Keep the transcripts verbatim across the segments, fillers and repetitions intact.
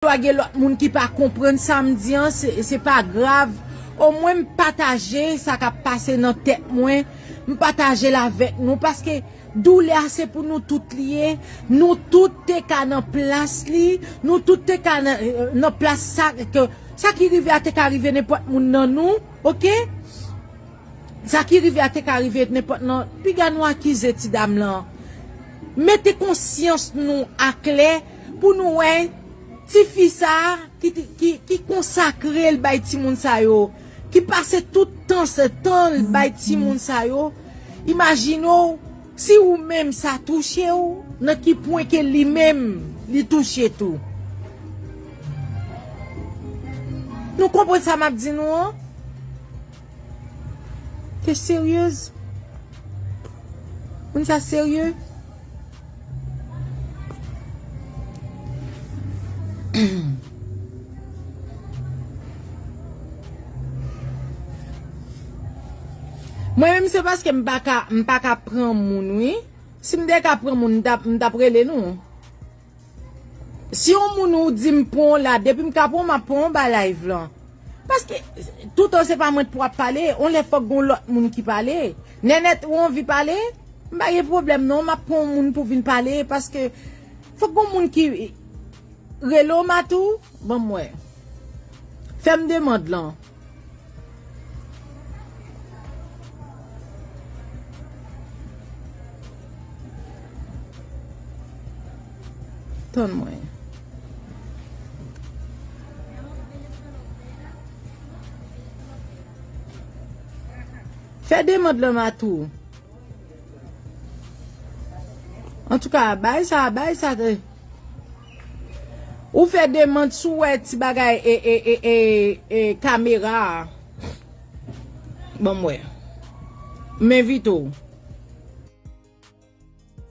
Lwa gen lòt moun ki pa konprann sa m di an, se, se pa grav. Omwen m pataje sa k ap pase nan tèt mwen, m pataje l avèk nou, paske doulè a se pou nou tout li ye. Nou tout te ka nan plas li, nou tout te ka nan, nan plas sa, ke sa ki rive a te ka rive nenpòt moun nan nou, oke? Sa ki rive a te ka rive nenpòt nan. Piga nou akize ti dam lan. Mete konsyans nou aklè pou nou wè tifi sa a ki, ki, ki konsakre l bay timoun sa yo, ki pase tout tan, se tan l bay timoun sa yo. Imajine w, si ou menm sa touche w, nan ki pwen ke li menm li touche tou. Nou konprann sa m ap di nou an? Te seryez? Moun sa serye? Mwen menm se paske m pa ka, m pa ka pran moun, wi. Si m te ka pran moun, m t ap, m t ap rele nou. Si yon moun ou di m pran w la, depi m ka pran w, m ap pran w bay live lan. Paske toutan se pa mwen t pou ap pale, yon lè fòk gon lòt moun ki pale. Nènèt, ou anvi pale? M pa gen pwoblèm non, m ap pran yon moun pou vin pale, paske fòk gon moun ki rele w Matou, ban m wè. Fè m demann lan. Tann mwen. Fè demann lan Matou. Antouka, bay sa, bay sa. Ou fè demann sou wè ti bagay e, e, e, e, e kamera a. Ban m wè. M envite w.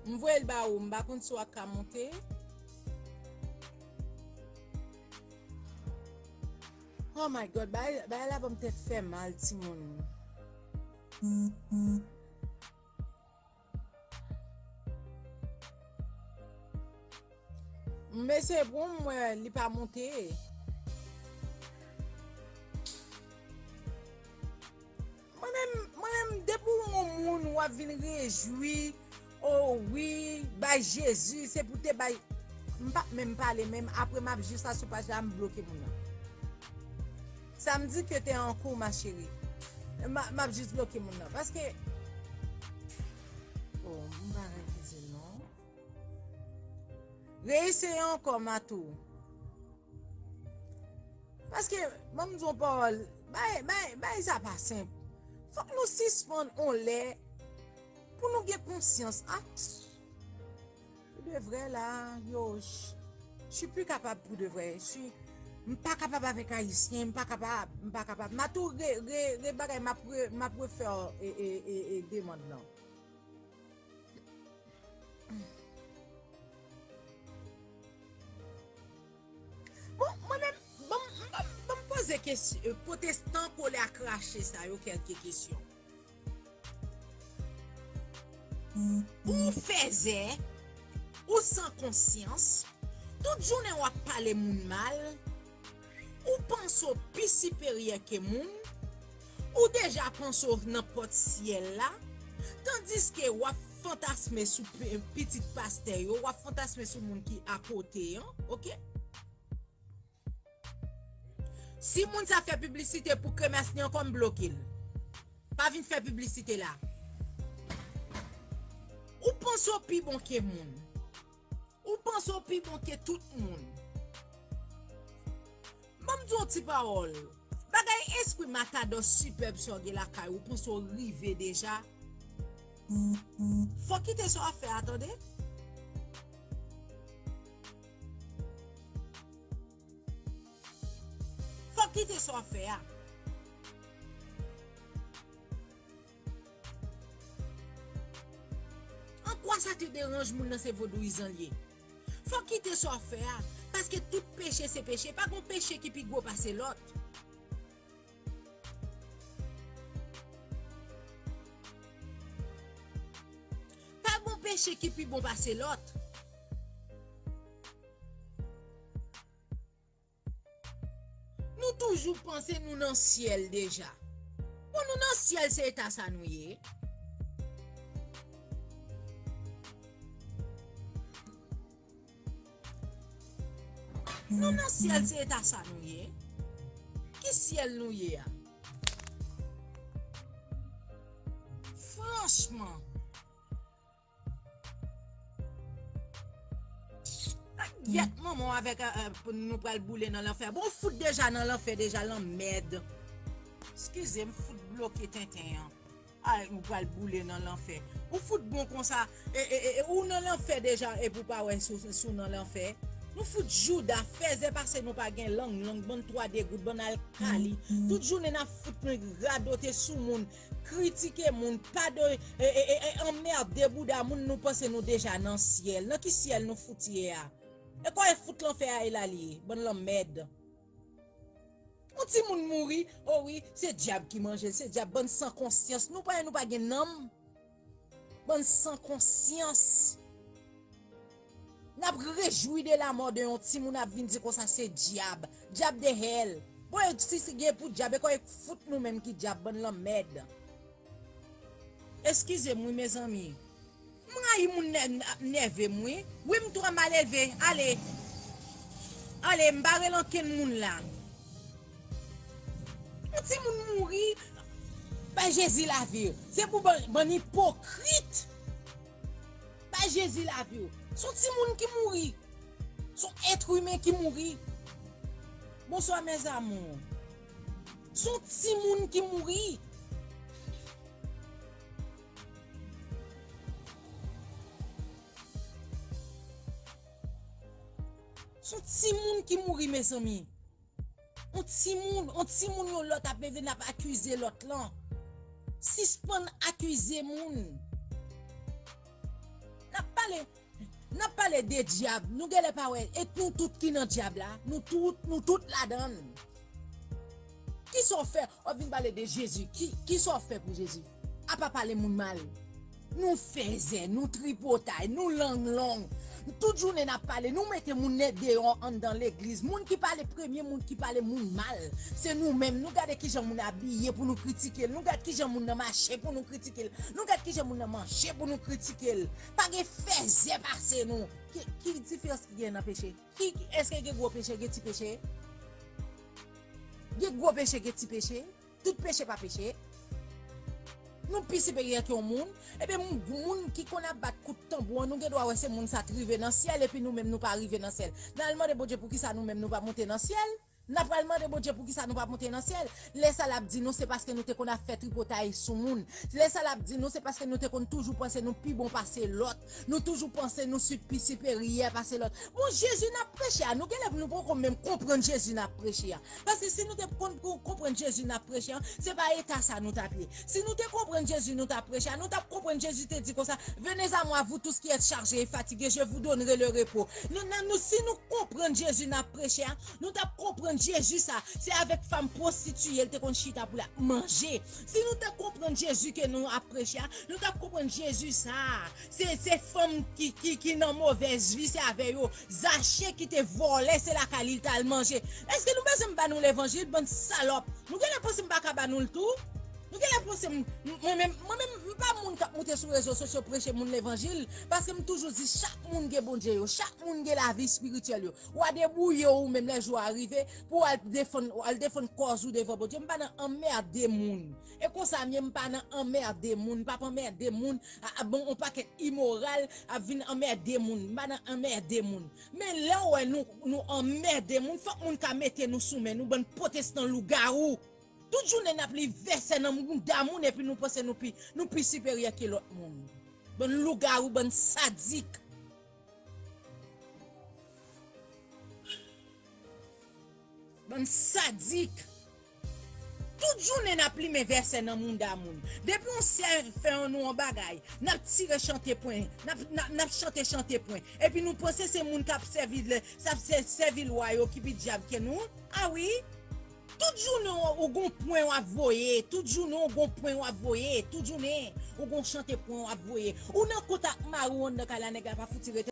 M voye l ba ou, m pa konn si w ap ka monte. Oh my God, bay, bay la ban m tèt fè mal, timoun. M eseye pou m wè li pa monte. Mwen menm, mwen menm, depi w yon moun, w ap vin rejwi, o wi, bay Jezi, se pou te bay. M p ap menm pale, menm apre m ap jis al sou paj la, m bloke moun nan. Sa m di ke te an kou, ma chérie. M a, m ap jis bloke moun nan. Paske, oh, m pa refize l non. Reeseye ankò, Matou. Paske, ban m di yon pawòl, bay, bay, bay sa pa senp. Fòk nou sispann on lè pou nou gen konsyans. Ah, pou de vrè la, yo, je, je suis plus capable pou de vrè. Je suis, m pa kapab avèk Ayisyen, m pa kapab, m pa kapab. Matou re, re, re bagay, m ap re, m ap refè, e, e, e, e demann lan. Bon, mwen menm, ban m, ban m, ban m poze kesy-, euh, pwotestan kolè a krache sa yo kèlke kesyon. Ou fèzè, ou san konsyans, tout jounen w ap pale moun mal, ou panse w pi siperyè ke moun, ou deja panse w nan pòt syèl la, tandiske w ap fantasme sou pe-, pitit pastè yo, w ap fantasme sou moun ki akote an, oke? Si moun sa fè piblisite pou Kremas li ankò, m bloke l. Pa vin fè piblisite la. Ou panse w pi bon ke moun. Ou panse w pi bon ke tout moun. Ban m di w yon ti pawòl. Bagay espri matadò sipèb sa w gen lakay ou, panse w rive deja. Fò kite sa w ap fè a, tande. Fò kite sa w ap fè a. An kwa sa te deranj moun nan se vodouyizan l ye? Fò kite sa w ap fè a, paske tout peche se peche, pa gon peche ki pi gwo pase lòt. Pa gon peche ki pi bon pase lòt. Nou toujou panse nou nan syèl deja. Bon, nou nan syèl, se eta sa nou ye. Nou nan syèl, se eta sa nou ye. Ki syèl nou ye a? Franchman. Gyèt manman w avèk, eh, eh, nou pral boule nan lanfè. Bon, ou fout deja nan lanfè, deja lanmèd. Eskize m, fout bloke tenten an. Ay, ou pral boule nan lanfè. Ou fout bon konsa. E, e, e, e, ou nan lanfè deja, epi ou pa wè si w, si w nan lanfè. Nou fout jouda, fèzè pase nou pa gen lang, lang bann twa degout, bann alkali. Tout jounen n ap fout nou radote sou moun, kritike moun, pa de, e, e, e, e, anmède bouda moun, nou panse nou deja nan syèl. Nan ki syèl nou fout ye a? E kò e fout lanfè a e la li ye, bann lanmèd. Yon timoun mouri, o wi, se dyab ki manje l, se dyab, bann san konsyans. Nou pa, nou pa gen nanm. Bann san konsyans. N ap rejwi de lamò de yon timoun, ap vin di konsa se dyab. Dyab de hèl. Bon, e si, si gen pou dyab, e kò e fout nou menm ki dyab, bann lanmèd. Eskize m wi, mezanmi. M rayi moun nè-, ap nève m wi. Wi, m twò malelve. Ale. Ale, m pa rele ankenn moun la. Yon timoun mouri, bay Jezi lavi w. Se pou bann, bann ipokrit. Bay Jezi lavi w. Se yon timoun ki mouri. Se yon èt imen ki mouri. Bonsoir, mes amours. Se yon timoun ki mouri. Se yon timoun ki mouri, mezanmi. Yon timoun, yon timoun yon lòt ap leve, n ap akize lòt lan. Sispann akize moun. N ap pale, n ap pale de dyab. Nou genlè pa wè. E nou tout ki nan dyab la. Nou tout, nou tout ladan l. Kisa w fè? W ap vin pale de Jezi. Ki, kisa w fè pou Jezi? Apa pale moun mal. Nou fèzè, nou tripotay, nou lang long. Tout jounen n ap pale, nou mete moun nèt deyò anndan legliz. Moun ki pale premye, moun ki pale moun mal, se nou menm. Nou gade kijan moun abiye pou nou kritike l. Nou gade kijan moun nan mache pou nou kritike l. Nou gade kijan moun nan manje pou nou kritike l. Pa gen fèzè pase nou. Ki, ki diferans ki gen nan peche? Ki, èske gen gwo peche, gen ti peche? Gen gwo peche, gen ti peche? Tout peche pa peche. Nou pi siperyè ke yon moun. Ebyen, moun, moun ki konn ap bat kout tanbou an, nou gen dwa wè se moun sa t rive nan syèl, epi nou menm nou pa rive nan syèl. N al mande Bondye poukisa nou menm nou pa monte nan syèl. N ap pral mande Bondye poukisa nou pa monte nan syèl. Lè sa l ap di nou se paske nou te konn ap fè tripotay sou moun. Lè sa l ap di nou se paske nou te konn toujou panse nou pi bon pase lòt. Nou toujou panse nou si-, pi siperyè pase lòt. Bon, Jezi n ap preche a, nou genlè nou poko menm konprann Jezi n ap preche a. Paske si nou te konn, konprann Jezi n ap preche a, se pa eta sa nou t ap ye. Si nou te konprann Jezi nou t ap preche a, nou t ap konprann Jezi te di konsa, Venez à moi, vous tous qui êtes chargés et fatigués, je vous donnerai le repos. Nou, nou, nou, si nou konprann Jezi n ap preche a, nou t ap konprann Jezi sa, se avèk fanm pwostitiye l te konn chita pou l ap manje. Si nou te konprann Jezi ke nou ap preche a, nou t ap konprann Jezi sa, se, se fanm ki, ki, ki nan movèz vi, se avè yo. Zache ki te vòlè, se lakay li l t al manje. Èske nou bezwen m ba nou levanjil, bann salòp? Nou genlè panse m pa ka ba nou l tou? Nou genlè panse m, m-, mwen menm, mwen menm, m pa moun k ap moute sou rezo sosyo preche moun levanjil, paske m toujou di chak moun gen Bondye yo, chak moun gen lavi espirityèl yo. W a debouye w ou menm lè jou a rive pou w al defann, w al defann kòz ou devan Bondye. M pa nan anmède moun. E konsa m ye, m pa nan anmède moun, m p ap anmède moun. A, a, bon, yon pakèt imoral ap vin anmède moun. M pa nan anmède moun. Men lè w wè nou, nou anmède moun, fòk moun ka mete nou sou men nou, bann pwotestan lougawou. Tout jounen n ap li vèsè nan mouda moun epi nou panse nou pi, nou pi siperyè ke lòt moun. Bann lougawou, bann sadik. Bann sadik. Tout jounen n ap limen vèsè nan mouda moun. Depi yon sè fè nou yon bagay, n ap tire chante pwen, n ap, n ap, n ap chante chante pwen. Epi nou panse se moun k ap sèvi, k ap sè-, sèvi lwa yo ki pi dyab ke nou? A wi. Tout jounen w, ou gon pwen w ap voye, tout jounen w gon pwen w ap voye, tout jounen ou gon chante pwen w ap voye. Ou nan kont ak mari w anndan kay la, nèg la pa fouti rete.